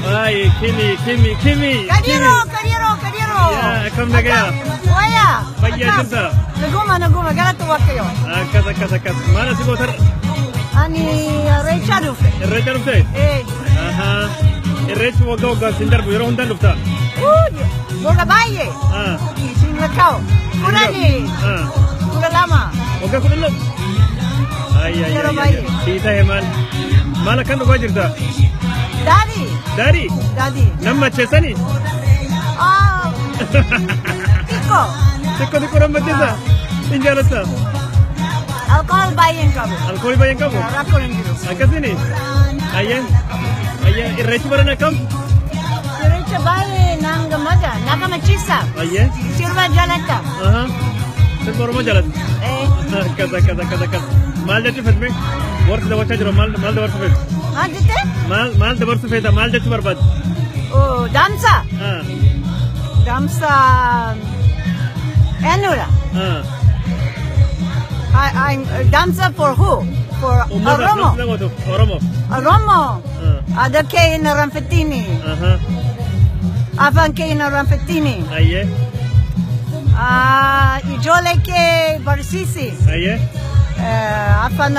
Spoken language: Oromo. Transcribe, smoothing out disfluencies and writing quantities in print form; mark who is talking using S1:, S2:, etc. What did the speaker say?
S1: Hi, Kimi, Kimi, Kimi.
S2: Kadiro, Kadiro, Kadiro.
S1: Yaa, akkam nagaya?
S2: Waya.
S1: Fayyaa jirta?
S2: Naguma, naguma, galata Waaqayyo.
S1: Akkas, akkas, akkas. Maal asii gootarra?
S2: Ani Irreecha dhufe.
S1: Irreecha dhufte?
S2: Eh.
S1: Ahaa. Irreechi waggaa waggaan siin darbu, yeroo hundaan dhufta?
S2: Wagga baay'ee. Siin lakkaa'u. 10. 12.
S1: Waggaa 12? Ay, ay,
S2: Yeroo
S1: ay, ay.
S2: baay'ee.
S1: Sii ta'e maal? Maal akkan dhugaa jirta?
S2: Daadhii.
S1: Daadhii?
S2: Daadhii.
S1: Nam macheessanii?
S2: Ah. Xiqqoo.
S1: Xiqqoo xiqqoo nam macheessa? Hin jaalatta?
S2: Alkool baay'ee hin qabu.
S1: Alkoolii baay'ee hin qabu?
S2: Rakkoon hin jiru.
S1: Akkasini? Ayyeen. Ayyeen, irreechi baran akkam?
S2: Irreecha baay'ee naan gammada. Na gammachiisa.
S1: Ayyee.
S2: Sirba jaalladha.
S1: Aha. Sirba Oromoo jaalatta?
S2: Eh.
S1: Akkas, akkas, akkas, akkas. Maal jechuu feetme? Warri daawwachaa jiru maal maal dabarsuu feetu?
S2: Maal jettee?
S1: Maal maal dabarsuu feeta? Maal jechuu barbaadde?
S2: Oh, damsa. Damsa. Eenyudha? Damsa for who? For
S1: Uummata
S2: Oromo.
S1: namootuuf Oromoo.
S2: Oromo. Aadaa kee hin irraanfatini. Afaan kee hin irraanfatini.
S1: Ayyee.
S2: Ah, ijoollee kee barsiisi.
S1: Ayyee.
S2: Afaan